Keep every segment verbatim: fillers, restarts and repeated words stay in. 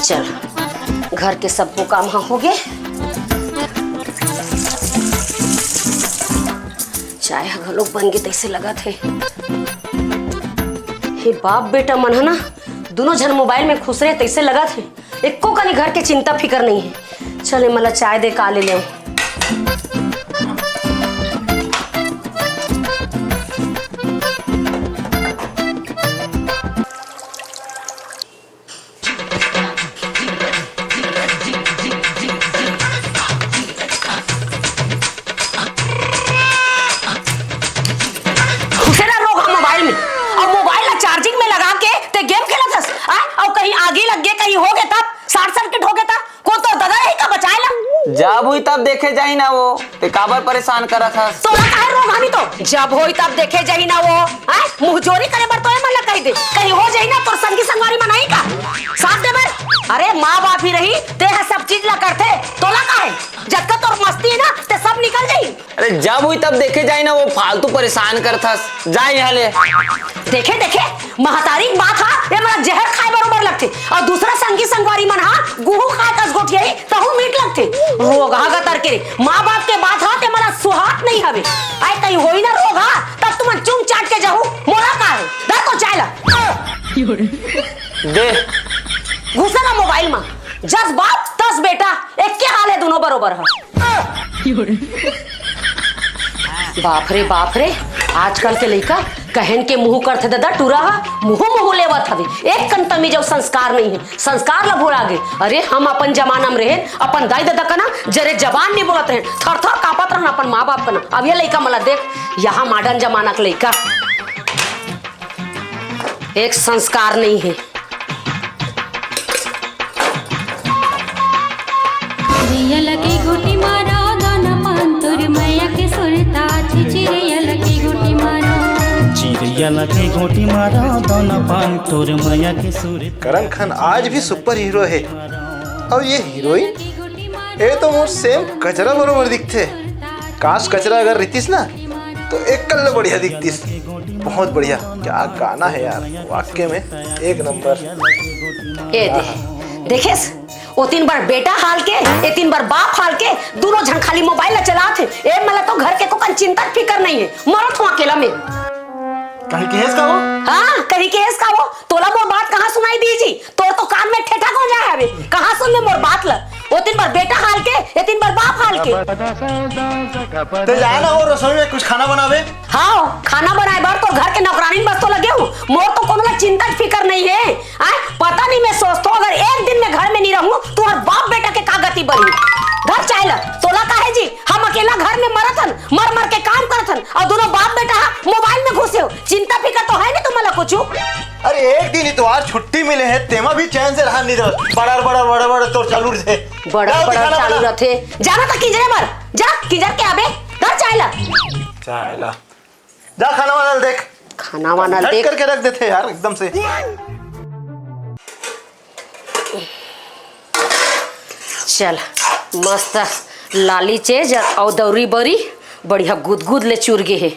चल, घर के सब्बो काम ह होगे। चाय ह घलोक बन गे तइसे लगत हे। हे बाप बेटा मन ह ना, दूनों झन मोबाइल में खुश रहे तइसे लगत हे। एको कनी घर के चिंता फिकर नइ हे। चल, एमन ला चाय दे का ले लेव। घुसे ना रोग ह मोबाइल में, अउ मोबाइल ला चार्जिंग में लगा के ते गेम खेलत हस, आ? अउ कहीं आगी लग गे, कहीं हो गे तब, शॉर्ट सर्किट हो गे तब, कोन तोर ददा रही का बचाए ला? जब हुई तब देखे जाही ना वो, ते काबर परेशान करत हस? तोला काहे रोग हमी तो, जब होई तब देखे जाही ना वो, हैं? मुंह जोरी करे बर तो ए मन ला कहि दे, कहीं हो जाही ना तोर संगी संगवारी मन आही का साथ दे बर? अरे माँ बाप ही रही, ते ह सब चीज ला करथे, तोला काहे? जतका तोर मस्ती हे ना, ते सब निकल जाही। अरे जब हुई तब देखे जाही ना वो, फालतू परेशान करत हस, जा यहाँ ले। देखे देखे, महतारी के बात हा, एमन ला जहर खाए बरोबर लगथे, अउ दूसरा संगी संगवारी मन हा गुहू खाए कस गोठियाही, तहू मीठ लगथे। रोगहा गतर के रे, माँ बाप के बात हा, ते मन ला सुहात नइ हवे। आय कहीं होई ना रोगहा, तब तुमन चुम चाट के जाहू, मोला का हे? धर तो चाय ला। दे। घुसा ना मोबाइल मा, जस बाप तस बेटा, एके हाल हे दूनों बरोबर हा। बाप रे बाप रे, आजकल के लइका कहन के मुंह करथे ददा, टूरा हा मुंह मुंह लेवत हवे। एक कन तमीज अउ संस्कार नइ हे, संस्कार ला भुला गे। अरे हम अपन जमाना में रहेन, अपन दाई ददा कना जरे जबान नइ बोलत रहेन, थर थर कांपत रहन अपन माँ बाप कना। अब ये लइका मन ला देख, यहाँ मॉडर्न जमाना के लइका, एक संस्कार नइ हे। चिरैया लगे घोटी मारा, दाना पान तोर मैया के सुरता छे। चिरैया लगे घोटी मारा। चिरैया लगे घोटी मारा, दाना पान तोर मैया के सुरता। करण खान आज भी सुपर हीरो हे। अउ ये हीरोइन, ये तो मोर सेम कचरा बरोबर दिखथे। काश कचरा अगर रहितिस ना, तो एक कल्ले बढ़िया दिखतिस। बहुत बढ़िया, क्या गाना है यार, वाकई में एक नंबर। ए दे, देखेस, ओ तीन बार बेटा हाल के, ए तीन बार बाप हाल के, दूनों झन खाली मोबाइल ला चलात हे। ए मन ला तो घर के कोकन चिंता फिकर नइ हे, मरत हूँ अकेला में। कहीं कहेस का वो? हाँ, कहीं कहेस का वो? तोला मोर बात कहाँ सुनाई दी जी? तोर तो कान में ठेठा गूंजा हवे, कहाँ सुन ले मोर बात ल? ओ तीन बार बेटा हाल के, ए तीन बार बाप हाल के। ते जा ना वो रसोई में कुछ खाना बनावे। हाँ, खाना बनाए बर तोर घर के नौकरानी बस तो लगे हूँ, मोर तो कोनो ला चिंता फिकर नइ हे। आय, पता नहीं मैं सोचथों अगर एक दिन मैं घर में नइ रहूँ, तुहर बाप बेटा के का गति बनही। धर चाय ल, तोला काहे जी, हम अकेला घर में मरत हन, मर मर के काम करत हन, अउ दूनों बाप बेटा हा मोबाइल में घुसे हो, चिंता फिकर तो है नहीं तुम्हारा कुछ। अरे एक दिन इतवार छुट्टी मिले हे, तेमा भी चैन से रहन नइ देवस। बड़र बड़र बड़र बड़र तोर चालू रथे। बड़र बड़र चालू रथे। जा ना त किंजरे बर। जा किंजर के आबे। धर चाय ला। चाय ला। जा खाना वाना देख। खाना वाना देख। करके रख देथे यार एकदम से। चल, मस्त लाली चेज अउ दौरी बरी बढ़िया गुदगुद ले चुर गे हे।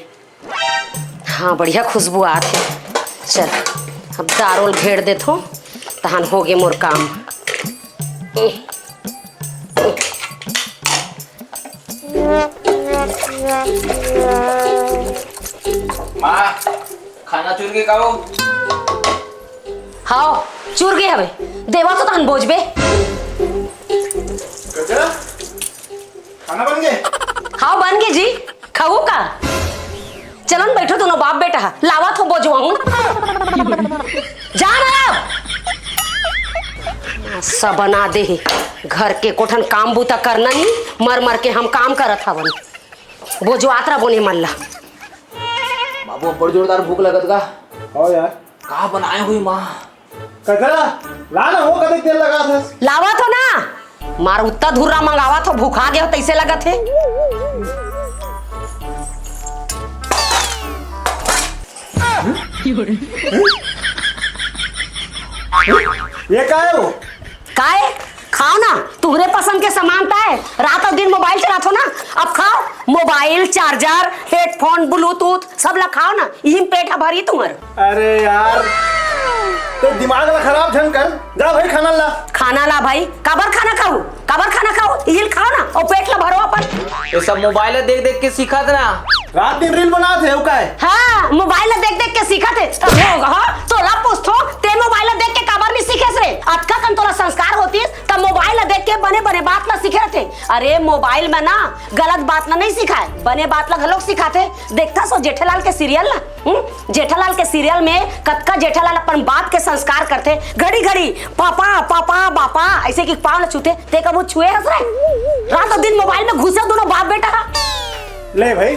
हाँ, बढ़िया खुशबू आत हे। चल, अब दार ओल घेर देथों, तहन होगे मोर काम। माँ, खाना चुर गे का वो? हाव, चुर गे हवे। देवा तो तहन बोजबे। गजरा, खाना बन गे? हाव, बन गे जी। खाहू का? चलन बैठो दूनों बाप बेटा हा, लावत हों बोजवाहूँ। जा ना अब। सब बना दे हे। घर के कोठन काम बूता करना नहीं, मर मर के हम काम करत हवन। बोजवात रह बोने मन ला। बाबू, बड़ जोरदार भूख लगत गा। हाव यार। का बनाए हुई माँ? ककरा, ला ना हो, कतेक देर लगात हस। लावत हों ना, मार उत्ता धुर्रा मंगावत हों, भुखा गे हों, तइसे लगत हे। ये का हे वो? काय? खाव ना, तुम्हरे पसंद के सामान त हे। रात अउ दिन मोबाइल चलाथो ना, अब खाव। मोबाइल, चार्जर, हेडफोन, ब्लूटूथ, सब ला खाव ना, इही म पेट ह भरही तुम्हर। अरे यार, तो दिमाग ला खराब झन कर, जा भाई खाना ला। खाना ला भाई, काबर खाना खाऊ, काबर खाना खाऊ, इहिल खाओ ना, अउ पेट ला भरो अपन। ये सब मोबाइल ला देख देख के सीखत ना। रात दिन रील बनात हे, अउ काय? हाँ, मोबाइल ला देख देख के सीखत हे। रोग ह, तोला पूछथों, ते मोबाइल ला देख के काबर नहीं सीखेस रे? अतका कन तोला संस्कार होतिस, त मोबाइल ला देख के बने बने बात ला सीखे रथे। अरे, मोबाइल में ना गलत बात ला नहीं सिखाए, बने बात ला घलोक सिखाथे। देखथस ओ जेठालाल के सीरियल ला? हम्म? जेठालाल के सीरियल में कतका जेठालाल अपन बाप के संस्कार करथे, घड़ी घड़ी पापा, पापा, बापा, अइसे कि पाँव ल छूथे। ते कभू छुए हस रे? रात अउ दिन मोबाइल में घुसे दोनों बाप बेटा। ले भाई,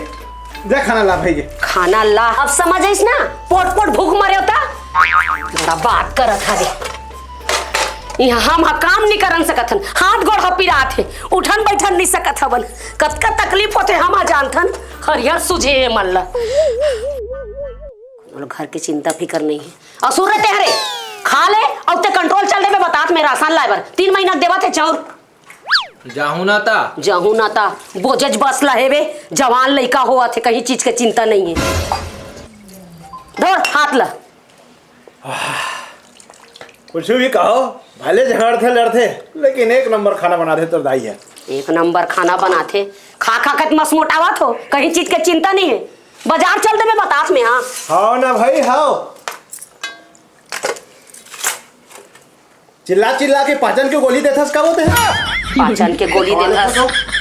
जा खाना ला भाई के। खाना ला, अब समझ आइस ना? पोट पोट भूख मरे होता। बड़ा बात करत हवे। इहाँ हम ह काम नइ करन सकत हन, हाथ गोड़ ह पिरात हे, उठन बैठन नइ सकत हवन। कतका तकलीफ होथे हम ह जानथन, हरियर सुझे हे मन ल। मोला घर के चिंता फिकर नइ हे। असुर रे तेहरे, खा ले, अउ ते कंट्रोल चल देबे बतात में राशन लाए बर। तीन महीना के देवत हे चाउर। जाहूं ना ता। जाहूं ना ता, बोझज बस ला हेबे, जवान लइका होवत हे, कहीं चीज के चिंता नइ हे। धर, हाथ ला। कुछ भी कहो, भले झगड़थे लड़थे, लेकिन एक नंबर खाना बनाथे तोर दाई ह। एक नंबर खाना बनाथे, खा खा के मस मोटावत हो, कहीं चीज के चिंता नइ हे। बाजार चल देबे बतात में, हाँ। हाव ना भाई, हाव। चिल्ला चिल्ला के पाचन के गोली देथस का बोलते हैं? पाचन के गोली देथस।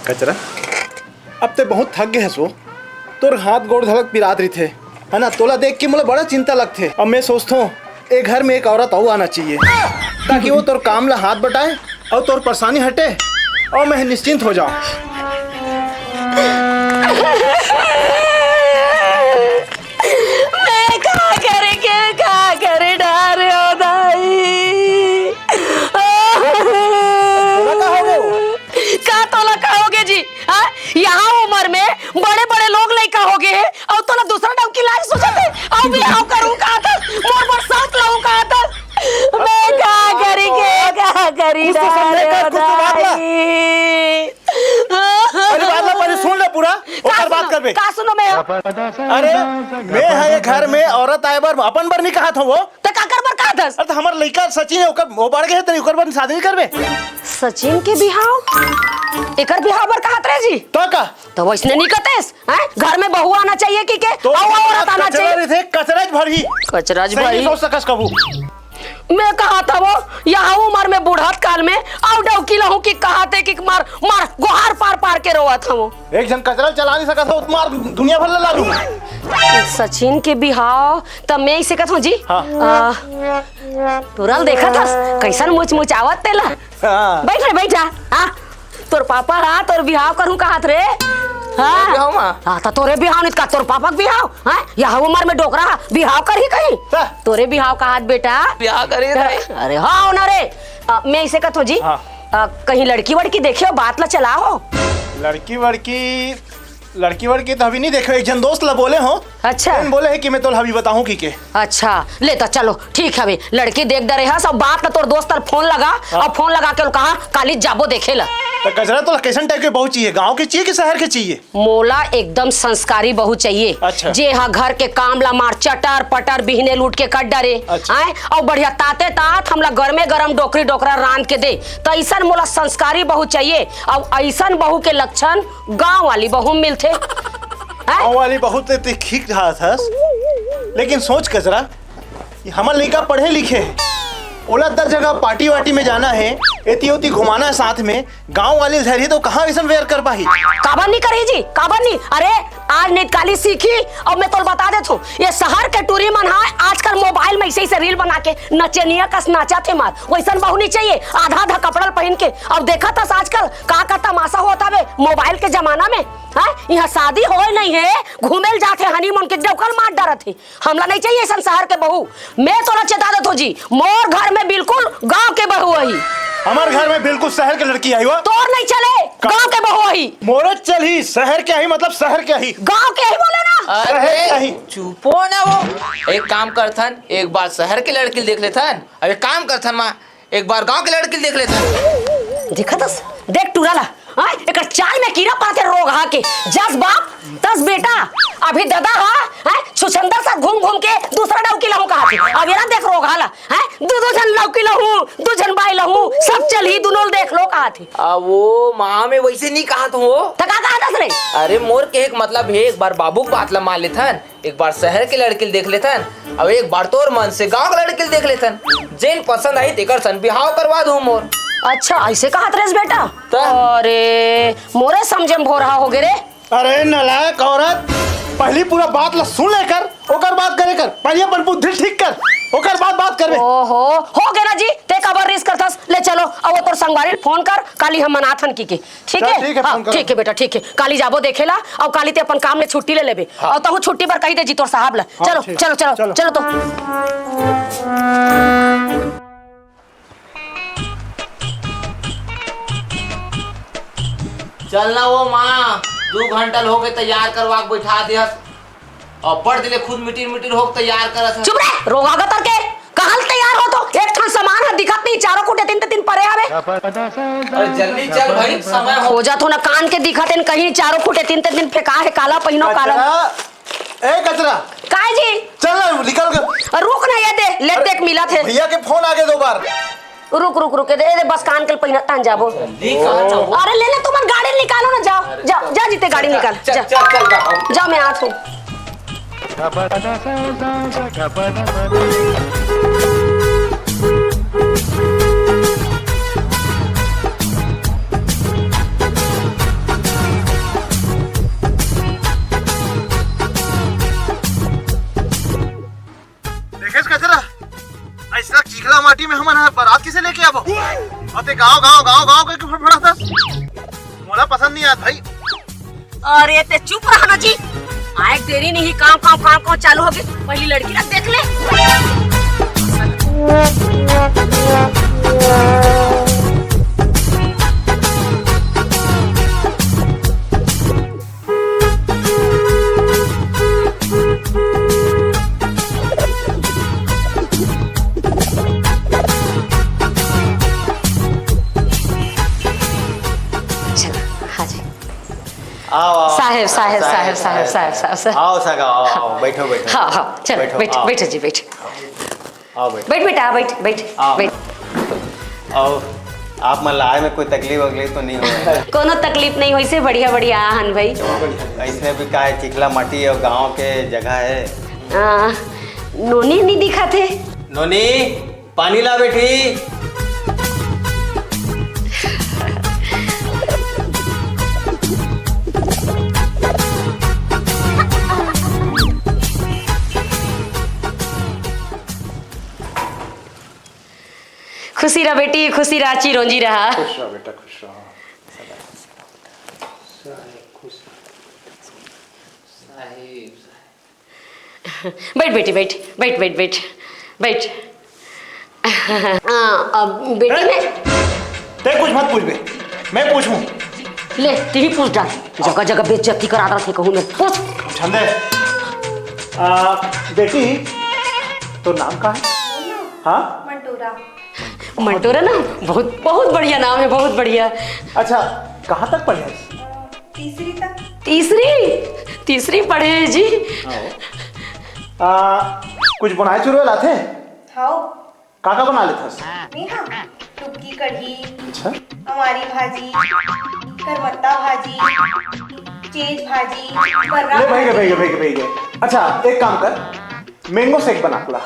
कचरा, अब ते बहुत थक गे हस वो। तोर हाथ गोड़ धड़क पिरात रहिथे, है ना? तोला देख के मोला बड़ा चिंता लगथे। अब मैं सोचथों, ए घर में एक औरत अउ आना चाहिए, ताकि वो तोर काम ला हाथ बटाए अउ तोर परेशानी हटे अउ मैं निश्चिंत हो जाऊं। मैं का करे के, का करे डारे हो दाई? तोला का होगे वो? का तोला का होगे जी? हाँ? यहाँ उमर में बड़े-बड़े लोग लइका होगे हे, अउ तोला दूसरा डौकी लाए सोचत हे, अउ बिहाव करूँ का त, मोर बर सास लाऊँ का त। मैं का करी के, का करी कुछ तो समझे डारे कर, कुछ तो बात ला। दाई। अरे बात ला पहले सुन ले पूरा, का ओकर बात सुनो, करबे। का सुनो मैं? अरे, मैं ह ये घर में औरत आए बर, अपन बर नहीं कहा था वो। त काकर बर कहा थस? अरे त हमर लइका सचिन हे, ओकर, वो बढ़ गए हे, तनी ओकर बर शादी नहीं करबे? सचिन के बिहाव? एकर बिहाव बर कहत रहे जी? तो का? तो वैसने नहीं कहतेस, हैं? घर में बहू आना चाहिए कि के? तो अउ औरत आना कचरा चाहिए। रहिथे, कचरा ज भरही। कचरा ज सही भरही। नहीं सोच सकस कभू। मैं कहा था वो, यहाँ उमर में बुढ़त काल में अउ डौकी लहूं कि कहा थे कि मार, मार, गोहार पार पार के रोवा था वो। एक झन कचरा चला नहीं सकत हो, मार दुनिया भर ला लूं। सचिन के बिहाव, त मैं इसे कहत हूँ जी। हाँ। आ, टुरल देखत हस, कैसन मुचमुचावत तेला। हाँ। बैठ रे, बैठ जा। हाँ, तोर पापा हा, तोर बिहाव करूँ कहत रे। हाँ। बिहाव मा? हाँ, त तोरे बिहाव नहीं का, तोर पापा के बिहाव? हाँ, यह उमर में डोकरा हा, बिहाव करही कहीं? हाँ। तोरे बिहाव कहत बेटा। बिहाव करे हाँ। अरे हाँ, हो ना रे। आ, मैं इसे कहत हूँ जी। हाँ। आ, कहीं लड़की वड़की देखे हो, बात ला चला हो। लड़की वड़की लड़की वड़की तो अभी नहीं देखे, एक झन दोस्त ला बोले हो। अच्छा। बोले है कि मैं तोला अभी बताहूँ कि के। अच्छा, ले तो चलो, ठीक हवे। लड़की देख डरे हा, सब बात ला तोर दोस्त ला फोन लगा हाँ। अउ फोन लगा के कहा, काली जाबो देखे ला। त कचरा तोला कैसन टाइप के बहू चाहिए, गाँव के चाहिए कि शहर के चाहिए? मोला एकदम संस्कारी बहू चाहिए। अच्छा। जे हा घर के काम ला मार चटर पटर बिहने लूट के कर डरे। अच्छा। आय, अउ बढ़िया ताते तात हमला गरमे गरम डोकरी डोकरा रांध के दे। त अइसन मोला संस्कारी बहू चाहिए। अउ अइसन बहू के लक्षण गांव वाली बहू में मिलथे। हैं? गांव वाली बहू ते, ते ठीक कहा थस, लेकिन सोच कचरा, ये हमर लइका पढ़े लिखे हे, ओला दस जगह पार्टी वार्टी में जाना हे, एती ओती घुमाना हे साथ में, गांव वाली धरही तो कहाँ वैसन वेयर कर पाही? काबर नहीं करही जी, काबर नहीं? अरे आज नहीं काली सीखी, अब मैं तोल बता देत हूँ, ये शहर के टूरी मन हा आजकल मोबाइल में ऐसे ही से रील बना के नचनिया कस नाचत हे मार, वैसन बहू नहीं चाहिए, आधा आधा कपड़ा ल पहिन के। अब देखत हस आजकल का का तमाशा होत हवे मोबाइल के जमाना में, हैं? यहाँ शादी होए नहीं है, घूमे ल जात हे हनीमून के, डौकल मार डरत हे। हमला नहीं चाहिए ऐसन शहर के बहू। मैं तोला चेता देत हो जी, मोर घर में बिल्कुल गांव के बहू आही। हमर घर में बिल्कुल शहर के लड़की आही हो। तोर नहीं चले, गांव के बहू आही। मोरे चलही, शहर के आही, मतलब शहर के आही। गांव के ही बोले ना। शहर के अरे आही। चुपो ना वो। एक काम करथन, एक बार शहर के लड़की ल देख लेथन, अब एक काम करथन माँ, एक बार गांव के लड़की ल देख लेथन। देखत हस, देख टूरा ला, हाँ, एकर चाल में कीड़ा पड़थे रोगहा के। जस बाप तस बेटा। अभी ददा हा, हैं, छुछंदर साथ घूम घूम के दूसरा डौकी लहू कहा थे। अब एला देख रोगहा ला, हैं, दू दू झन लौकी लहू, दू झन बाई लहू, सब चलही, दुनो ल देख लो कहा थे। आ, वो माँ, मैं वैसे नहीं कहा था वो। त का कहा दस रे? अरे मोर के एक मतलब है, एक बार बाबू के बात ला मान लेथन, एक बार शहर के लड़की ल देख लेथन, अब एक बार तोर मन से गांव के लड़की ल देख लेथन, जेन पसंद आही तेकर सन बिहाव करवा दूं मोर। अच्छा, ऐसे कहत रेस बेटा? त? अरे, मोरे समझे में भोरहा हो गे रे। अरे नालायक औरत, पहली पूरा बात ला सुन लेकर ओकर बात करे कर, पहली अपन बुद्धि ठीक कर, ओकर बाद बात करबे। ओहो, हो गे ना जी, ते काबर रिस करथस? ले चलो, अब वो तोर संगवारी ल फोन कर, काली हम मनाथन की के। ठीक चल, है? ठीक है, हाँ, फोन करो। ठीक है बेटा, ठीक है। काली जाबो देखे ला, अउ काली ते अपन काम ले छुट्टी ले लेबे। हाँ। अउ तहूँ छुट्टी बर कही दे जी तोर साहब ला। हाँ, चलो, ठीक। चलो, चलो, चलो। चलो तो। चल ना वो माँ, दू घंटा ल होगे तैयार करवा के बैठा दे हस। अब्बड़ दिन ले खुद मिटिर मिटिर होके तैयार करत हस। चुप रे, रोगा गतर के। कहाँ ले तैयार हो तो? एक ठन सामान ह दिखत नहीं, चारों खुटे तीन ते तीन परे हवे। अरे जल्दी चल भाई, समय हो। हो जात हो ना, कान के दिखत हे न कहीं, चारों खुटे तीन ते तीन फेंका हे, काला पहिनो, काला। कचरा, ए कचरा। काय जी? चल ना, निकल के। रुक ना, ये दे, ले देख मिलत हे। भैया के फोन आगे दो बार। रुक, रुक, रुक, दे, दे, बस कान के पहिना तान जाबो। जल्दी कहाँ जाबो? अरे ले ले, तुमन गाड़ी निकालो ना, जाओ, अरे जा, चल, जा जीते गाड़ी चल, निकाल, चल, जा। चल, चल, जा। जा, मैं आत हूँ। देखेस कचरा, ऐसा चिखला माटी में हमन ह बारात किसे लेके आबो? अते गाँव, गाँव, गाँव, गाँव करके फड़फड़ाथस। मोला पसंद नहीं आत भाई। अरे ते चुप रह ना जी। आए देरी नहीं, काम, काम, काम, काम चालू हो गए। पहली लड़की ला देख ले। चला, हाँ जी। आओ, आओ। साहेब, साहेब, साहेब, साहेब, साहेब, साहेब, साहेब। आओ सगा, आओ, आओ, बैठो, बैठो। हाँ, हाँ, चलो, बैठो, बैठ, आओ। बैठो जी, बैठ। आओ, बैठो। बैठ बेटा, बैठ, बैठ, आओ। बैठ। आओ, आप मन ला आए में कोई तकलीफ वकलीफ तो नहीं हो? कोनो तकलीफ नहीं होइसे, बढ़िया, बढ़िया आहन भाई। ऐसने भी का है, चिखला माटी और गांव के जगह है। आ, नोनी नहीं दिखा थे। नोनी, पानी ला बेटी। खुशी रह बेटी, खुशी रह, चिरौंजी रहा। खुश रह बेटा, खुश रह। साहेब, खुश। साहेब। बैठ बेटी, बैठ, बैठ, बैठ, बैठ, बैठ। हाँ, अब बेटी ए, मैं ते कुछ मत पूछबे, मैं पूछूं। ले, तेही पूछ डाल। जगह जगह बेइज्जती करा रहा थे कहूँ मैं। पूछ। छंदे। आ, बेटी, तो नाम का है? हाँ? मंटोरा। मंटोरा ना, बहुत, बहुत बढ़िया नाम है, बहुत बढ़िया। अच्छा, कहाँ तक पढ़े है? तीसरी तक। तीसरी? तीसरी पढ़े है जी। हाँ। आ, कुछ बनाए चुरवे लाथे? हाओ। का का बना लेथस? मैं हाँ, टुक्की कढ़ी, अच्छा। अमारी भाजी, करमत्ता भाजी, चेज भाजी, बर्रा ले, भाई, भाजी। भाई, भाई, भाई, भाई। अच्छा, एक काम कर, मैंगो शेक बना के ला।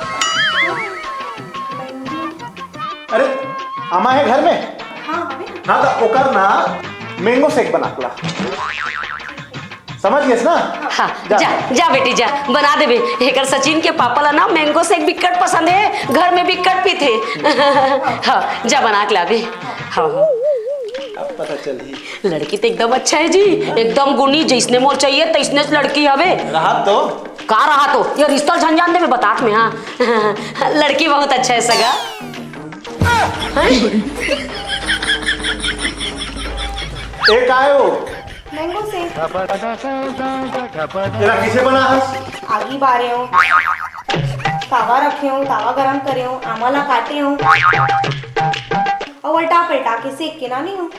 अरे, आमा है घर में? हाँ, हवे ना। हाँ, तो ओकर ना मैंगो शेक बना के ला। समझ गेस ना? हाँ, जा। जा, जा बेटी, जा, बना देबे। एकर सचिन के पापा ला ना mango shake बिक्कट पसंद हे, घर में बिक्कट पीथे। हाँ, जा बना के लाबे। हाँ, हाँ। अब पता चलही। लड़की तो एकदम अच्छा है जी, एकदम गुनी, जैसने मोर चाहिए तैसने लड़की हवे। रहा तो? का रहा तो? ये रिश्ता झंझान देबे बतात में, हाँ। लड़की बहुत अच्छा है सगा। ए, का हे वो? Mango shake। तेला कइसे बनाहस? आगी बारे हूँ, तावा रखे हूँ, तावा गरम करे हूँ, आमा ला काटे हूँ, अउ अल्टा पलटा के सेक के लाने हूँ।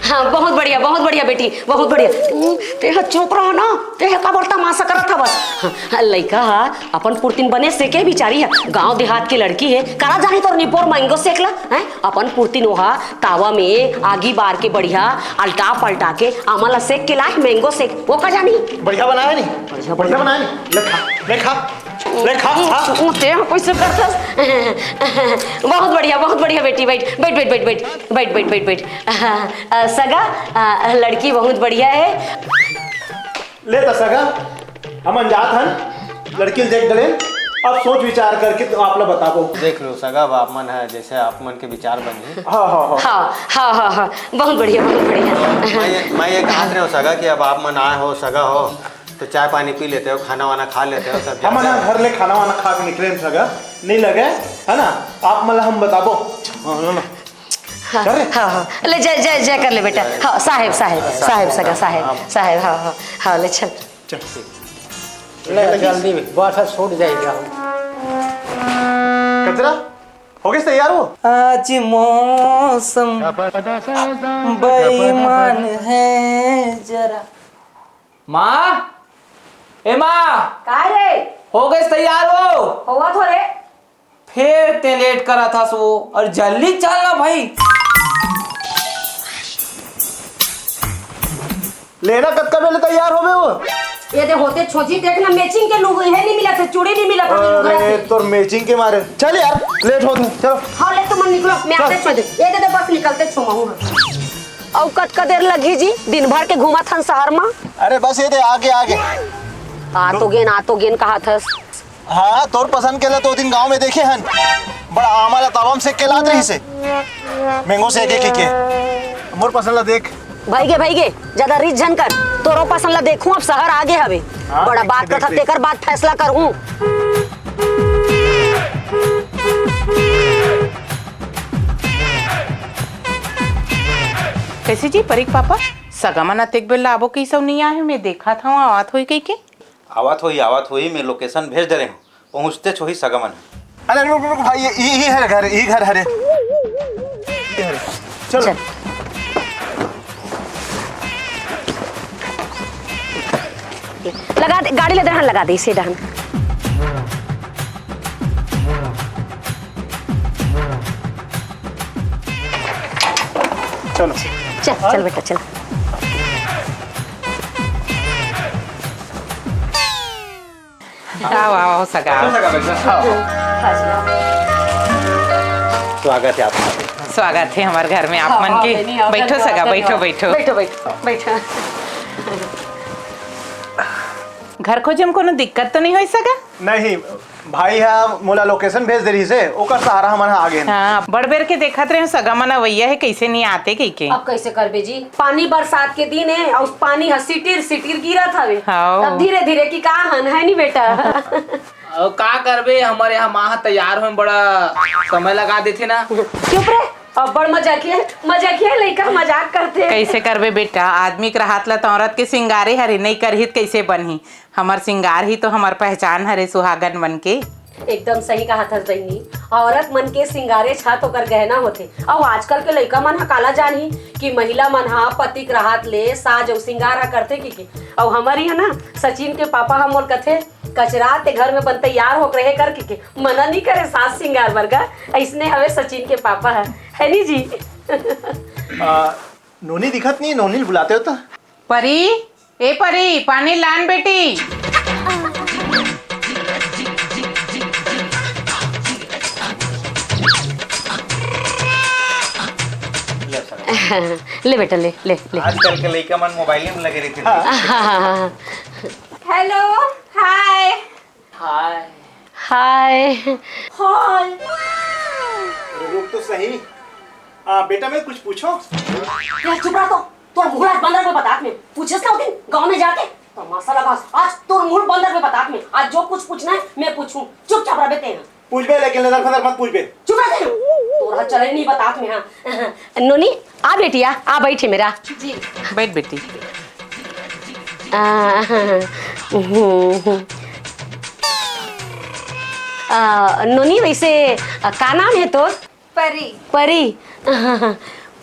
हाँ, बहुत बढ़िया, बहुत बढ़िया बेटी, बहुत बढ़िया। हम्म, तेहा चुप रहा ना, तेहा काबर तमाशा करत हवस? हाँ, लइका हा अपन पुरतिन बने सेके बिचारी हा, गांव देहात के लड़की हे, करा जानी तोर निपोर mango shake ला, हैं? अपन पुरतिन ओहा तावा में आगी बार के बढ़िया अल्टा पलटा के आमा ला सेक के लाए mango shake, वो का जानी? बढ़िया बनाया नहीं? बढ़िया बढ़िया बनाया नहीं? ले खा, ले खा। ले खा, खा। उ, उ, तें ह कइसे करथस? बहुत बढ़िया, बहुत बढ़िया बेटी, बैठ, बैठ, बैठ। अ, अ, सगा, अ, लड़की बहुत बढ़िया है। ले त सगा, हमन जात हन, लड़की ल देख डलेन, अब सोच विचार करके तो आप ला बताबो। देख लो सगा, अब आप मन है, जैसे आप मन के विचार बन जाए। हाँ, हाँ, हाँ। हाँ, हाँ, हाँ, हाँ, बहुत बढ़िया, बहुत बढ़िया। मैं ये, मैं ये कहत रहे हो सगा कि अब आप मन आए हो, सगा हो, तो चाय पानी पी लेते हो, खाना वाना खा लेते हो, तब हमन जाते हो। घर ले खाना वाना खा के निकले सगा, नहीं लगे, है ना? आप मन ला हम बताबो। हाँ, लो ना। हाँ, चल रे। हाँ, हाँ। ले, जय, जय, जय कर ले बेटा। हाँ, साहेब, साहेब, साहेब, सगा, साहेब, हाँ। साहेब, हाँ, हाँ, हाँ, ले चल। चल। ले, जल्दी, बस छूट जाएगा। कचरा, हो गए तैयार हो? आज मौसम बेईमान है जरा। माँ, ए माँ, का रे? हो गए तैयार हो? होवत हो रे। फेर ते लेट करत हस वो, अउ जल्दी चल ना भाई। लेना कतका बेले तैयार होबे वो? ये दे होते छोजी, देख ना, matching के लुगई हे, नहीं मिलत हे, चूड़ी नहीं मिलत हे, लुगई अरे, हे। तोर matching के मारे। चल यार, लेट होत हे, चलो। हाँ, ले तुमन निकलो, मैं चल। आते छोड़ दे। ये दे, दे बस निकलते छुमाऊँ हाँ। अउ कतका देर लगही जी? दिन भर के घूमत हन शहर मा। अरे बस ये दे, आगे, आगे। आ तो गेन, आ तो गेन कहत हस। हाँ, तोर पसंद के ला तो दिन गांव में देखे हन, बड़ा आमा ला तावा म सेक के लात रहिस हे। Mango shake के, के। मोर पसंद ला देख। भइगे, भइगे, ज्यादा रिस झन कर। तोरो पसंद ला देखूं, अब शहर आगे हवे। हाँ, बड़ा देख, बात देख, करथस, देख। तेकर बाद फैसला करहूं। कैसे जी, परी के पापा? सगा मन अतेक बेर ला आबो कहिस अउ नइ आए हे, मैं देखत हंव, आवत होही कहिके। आवत होही, आवत होही, मैं location भेज दे रहे हूँ, पहुँचतेच होही सगा मन। अरे रुक, रुक भाई, ये, ये, ये हरे घर, ये घर हरे। ये हरे। चलो। चल। लगा दे, गाड़ी ले दे, हाँ, लगा दे, इसे डहन। चलो। चल, चल बेटा, चल। आओ, आओ, सगा, आओ। स्वागत है आपका। स्वागत है हमारे घर में आप मन के। बैठो सगा, बैठो, बैठो। बैठो, बैठो, बैठो। घर खोजे म कोनो दिक्कत तो नहीं होय सगा? नहीं, भाई हा मोला location भेज दे रहिस हे, ओकर सहारा हमन हा आगे हन। हाँ, बड़ बेर के देखत रहे हंव, सगा मन अवइया हे, कइसे नइ आते कहिके। अब कइसे करबे जी, पानी बरसात के दिन हे अउ पानी ह सिटिर सिटिर गिरत हवे। हाँ। अब धीरे धीरे कि का हन, है नी बेटा? अउ का करबे, हमर यहाँ माँ ह तैयार होए म बड़ा समय लगा देथे ना। चुप रे, अब्बड़ मजाकिया, मजाकिया लइका मजाक करथे। कइसे करबे बेटा, आदमी के रहत ला त औरत के सिंगारे हरे, नइ करही त कइसे बनही? हमर सिंगार ही तो हमर पहचान हरे सुहागन मन के। एकदम सही कहत हस बहिनी, औरत मन के सिंगारे छत ओकर गहना होथे। अउ आजकल के लइका मन ह काला जानही कि महिला मन ह पति के रहत ले साज अउ सिंगार ह करथे कहिके। अउ हमर इहाँ ना सचिन के पापा ह मोर कथे, "कचरा ते घर में बन तैयार होके रहे कर" कहिके। मना नी करे साज सिंगार बर गा, अइसने हवे सचिन के पापा ह, है नी जी? आ, नोनी दिखत नहीं, नोनी ल बुलाते हो तो। परी, ए परी, पानी लान बेटी। ले बेटा, ले, ले, ले। आजकल के लइका मन मोबाइल में लगे रहिथे। हाँ, हाँ, हाँ, हाँ। हेलो, हाय। हाय। हाय। हाय। अरे रुक तो सही। आ, बेटा, मैं कुछ पूछो। यार चुप रह तो। तोर मुंह ला बंद रख, मैं बतात में पूछेस ना उस दिन गांव में जाके। तमाशा लगा। आज तोर मुंह बंद रख, मैं बतात में। आज जो कुछ पूछना है मैं पूछूं। चुपचाप रह बे तें। पूछबे, लेकिन लदर फदर मत पूछबे। चुप रह तें। तोर हाथ चले नहीं बतात में। हाँ। नोनी, आ बेटी, आ, आ बैठे मेरा। जी। बैठ बेटी। आ, हम्म, हम्म। आ, नोनी, वैसे, आ, का नाम है तोर? परी। परी।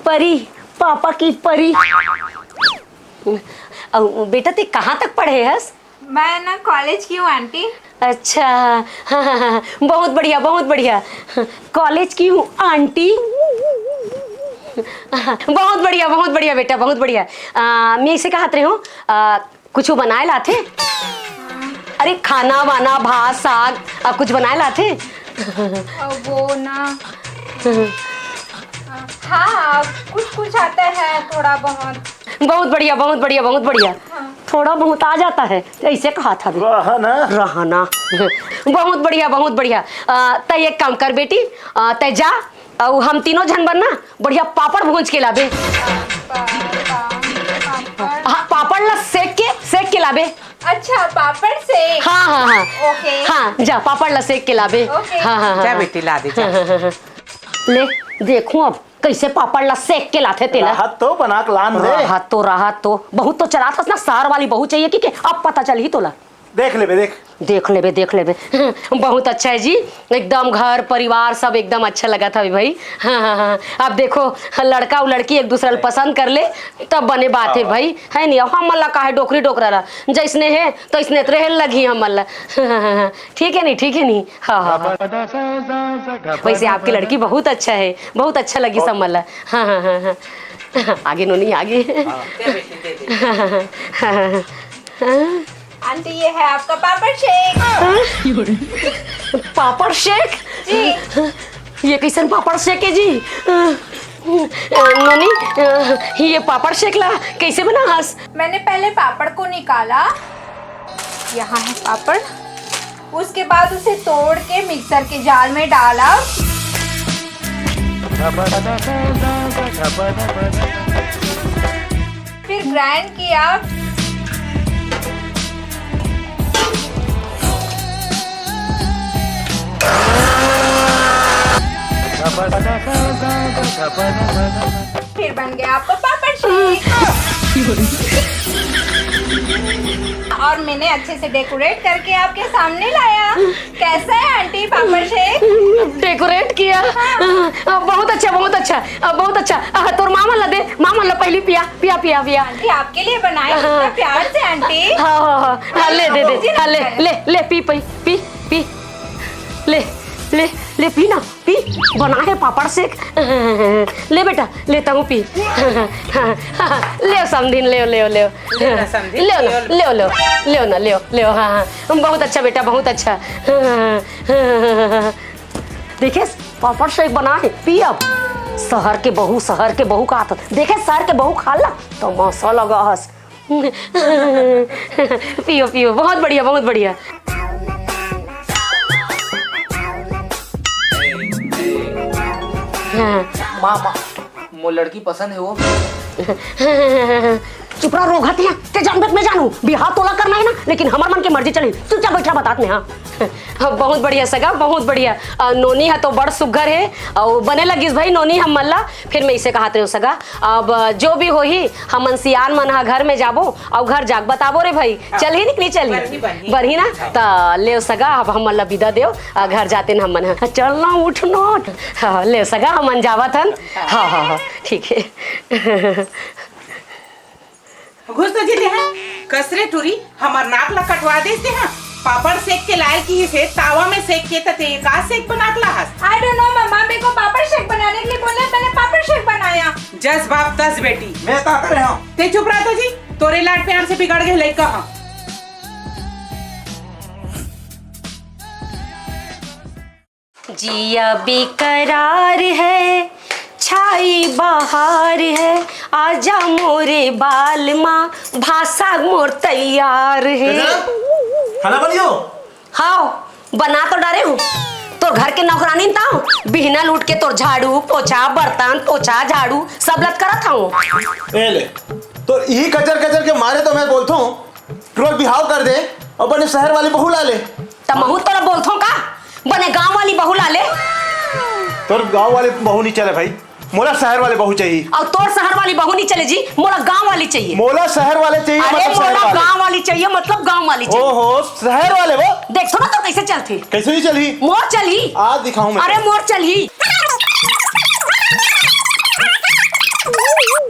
परी, पापा की परी। अउ बेटा, ते कहाँ तक पढ़े हस? मैं ना कॉलेज की हूँ आंटी। अच्छा, हाँ, हाँ, हाँ, बहुत बढ़िया, बहुत बढ़िया। कॉलेज की हूँ आंटी। बहुत बढ़िया, बहुत बढ़िया बेटा, बहुत बढ़िया। आ, मैं इसे कहत रहे हूँ, आ, कुछ बनाए लाथे? अरे, खाना वाना, भात साग, आ, कुछ बनाए लाथे? वो ना, हाँ, कुछ कुछ आता है थोड़ा बहुत। बहुत बढ़िया, बहुत बढ़िया, बहुत बढ़िया। हाँ। थोड़ा बहुत आ जाता है, ऐसे कहा था। रहा ना। रहा ना। बहुत बढ़िया, बहुत बढ़िया। आ, तै एक काम कर बेटी, आ, तै जा, अउ हम तीनों झन बर ना बढ़िया पापड़ भूंज के लाबे। पा-, पा-, पापड़। हाँ, पापड़ ला सेक के, सेक के लाबे। अच्छा, पापड़ सेक। हाँ, हाँ, हाँ। ओके। हाँ, जा, पापड़ ला सेक के लाबे। ओके। हाँ, हाँ, हाँ, जा हाँ। बेटी, ला दे, जा। हाँ, हाँ, हाँ, हाँ। ले, देखूं अब कैसे पापड़ ला सेक के लाथे तेला। राहत तो बना के लान दे। राहत तो, राहत तो। बहुत तो चलात हस ना, सार वाली बहू चाहिए कि, कि अब पता चलही तोला। देख लेबे, देख। देख लेबे, देख लेबे। बहुत अच्छा है जी, एकदम घर परिवार सब एकदम अच्छा लगा था भाई। हाँ, हाँ, हाँ। अब देखो, लड़का और लड़की एक दूसरा ला पसंद कर ले, तब बने बात है भाई, है नहीं? अब हमन ला काहे डोकरी डोकरा ला, जैसने है तैसने तो रहे लगही हमन ला। ठीक है नहीं, ठीक है नहीं? हाँ, हाँ, हाँ। वैसे आपकी लड़की बहुत अच्छा है, बहुत अच्छा लगी सब मन ला। हाँ, हाँ, हाँ, हाँ। आगे नोनी, आगे। हाँ। हाँ, हाँ, हाँ, हाँ। आंटी, ये है आपका पापड़ शेक। हाँ? पापड़ शेक? जी। ये कैसन पापड़ शेक है जी? अ, नोनी, अ, ये पापड़ शेक ला कैसे बना हस? मैंने पहले पापड़ को निकाला, यहाँ है पापड़, उसके बाद उसे तोड़ के मिक्सर के जार में डाला, फिर ग्राइंड किया। फिर बन गया आपका पापड़ शेक। और मैंने अच्छे से डेकोरेट करके आपके सामने लाया। कैसा है आंटी पापड़ शेक? डेकोरेट किया। हाँ। बहुत अच्छा, बहुत अच्छा, बहुत अच्छा। तोर मामा ला दे, मामा ला पहली पिया, पिया, पिया, पिया। आंटी आपके लिए बनाए, हाँ। इतना प्यार से आंटी। हाँ, हाँ, हाँ, हाँ, ले दे, दे। हाँ, ले, ले, ले, पी, पी, पी, पी। ले, ले, ले, पी ना, पी। बना है पापड़ शेक। ले बेटा, लेता हूँ, पी। ले समधिन, ले, ले, ले। ले ना समधिन, ले ना, ले। ले, ले, ले ना, ले, ले। हाँ, हाँ, बहुत अच्छा बेटा, बहुत अच्छा। देखे, पापड़ शेक बना है, पी अब। शहर के बहू, शहर के बहू का हाथ। देखे, शहर के बहू खा ला, तमाशा लगा हस। पियो, पियो, बहुत बढ़िया, बहुत बढ़िया। हाँ। माँ, माँ, मोर लड़की पसंद है वो। चुप रह, रोगहतिया, ते जानबे त मैं जानू, बिहाव तोला करना है ना, लेकिन हमर मन के मर्जी चली। चुपचाप बैठा, बतात में, हाँ। हाँ, बहुत बढ़िया सगा, बहुत बढ़िया। अ, नोनी ह तो बड़ सुग्घर हे, अउ बने लगिस भाई नोनी हमन ला। फिर मैं इसे कहत रहेंव सगा, अब जो भी होही, हमन सियान मन ह घर में जाबो अउ घर जाके बताबो रे भाई। हाँ। चलही न कि नहीं चलही? बरही, बरही। बरही ना? हाँ। त लेव सगा, अब हमन ला बिदा देव, अ, घर जातेन हमन ह। चल ना, उठ ना। हाँ, लेव सगा, हमन जावत हन। हाँ। हाँ, हाँ, हाँ, ठीक है। घुस तो जी तेहा। कस रे टुरी, हमर नाक ला कटवा देस तेहा। पापड़ सेक के लाय ल किहिस हे, तावा में सेक के त तें का सेक बना के लाहस? I don't know मम्मा, मेरे को पापड़ शेक बनाने के लिए बोला, मैंने पापड़ शेक बनाया। जस बाप तस बेटी। मैं का करे हंव? तें चुप रह तो जी, तोरे लाड प्यार से बिगड़ गे लइका ह। जिया बेकरार है, छाई बहार है, आजा मोरे बाल मा, भाषा मोर तैयार है। गजरा, खाना बनियो? हाँ, बना तो डारे हूँ। तोर घर के नौकरानी ताव, बिहना उठ के तोर झाड़ू, पोछा, बर्तन, पोछा, झाड़ू, सब लत करत हूँ। ए ले, तो यही कचर कचर के मारे तो मैं बोलता हूँ, टुरा के बिहाव कर दे अउ बने शहर वाली बहू ला ले। त महू तोला बोलथों का, बने गांव वाली बहू ला ले। तोर गांव वाली बहू नहीं चले भाई, मोला शहर वाले बहू चाहिए। अउ तोर शहर वाली बहू नहीं चले जी, मोला गांव वाली चाहिए। मोला शहर वाले चाहिए, अरे मतलब शहर मोला वाले। गांव वाली चाहिए, मतलब गांव वाली चाहिए। ओहो, शहर वाले वो। देखो ना तो कैसे चलथे। कैसे नहीं चली? मोर चली। आज दिखाऊं मैं। अरे मोर चली।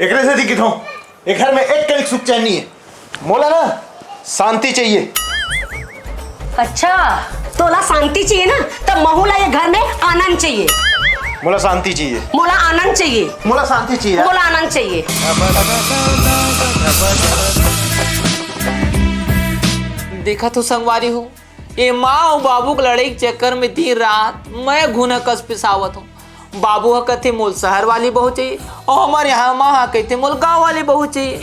एकरे से दिखित हूँ। ए घर में एक कनिक सुख चैन नहीं है। मोला ना शांति चाहिए। अच्छा, तोला शांति चाहिए ना, तब महू ला ये घर में आनंद चाहिए। मोला शांति चाहिए। मोला आनंद चाहिए। मोला शांति चाहिए। मोला आनंद चाहिए। देखा तो संगवारी हो, ए माँ अउ बाबू के लड़ाई के चक्कर में दिन रात मैं घुना कस पिसावत हूँ। बाबू ह कथे, "मोल शहर वाली बहू चाहिए," अउ हमर यहाँ माँ ह कहिथे, "मोल गाँव वाली बहू चाहिए।"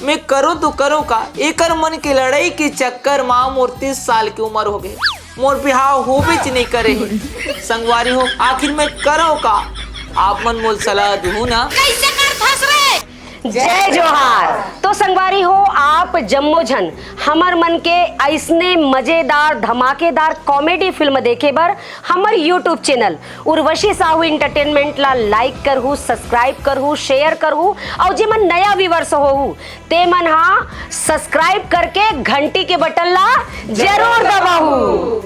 मैं करूँ तो करूँ का? एकर मन के लड़ाई के चक्कर मा मोर तीस साल के उम्र हो गए, मोर बिहाव होबेच नहीं करे हे। संगवारी हो, आखिर मैं करूँ का? आप मन मोल सलाह दूँ ना। कैसे कर धस रे? जय जोहार। तो संगवारी हो, आप जम्मो झन हमर मन के अइसने मजेदार, धमाकेदार कॉमेडी फिल्म देखे बर हमर YouTube channel Urvashi Sahu entertainment ला लाइक करहू, सब्सक्राइब करहू, शेयर करहू, अउ जेमन नया व्यूअर्स होहू, ते मन हा सब्सक्राइब करके घंटी के बटन ला जरूर दबाहू।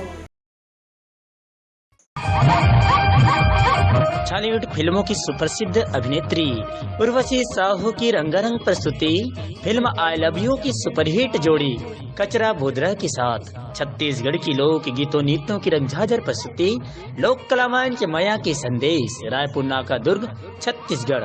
छॉलीवुड फिल्मों की सुप्रसिद्ध अभिनेत्री उर्वशी साहू की रंगारंग प्रस्तुति फिल्म आई लव यू की सुपरहिट जोड़ी कचरा भुदरा के साथ छत्तीसगढ़ की लोक गीतों नृत्यों की रंगझाझर प्रस्तुति लोक कला मंच मया के संदेश, रायपुर नाका दुर्ग, छत्तीसगढ़।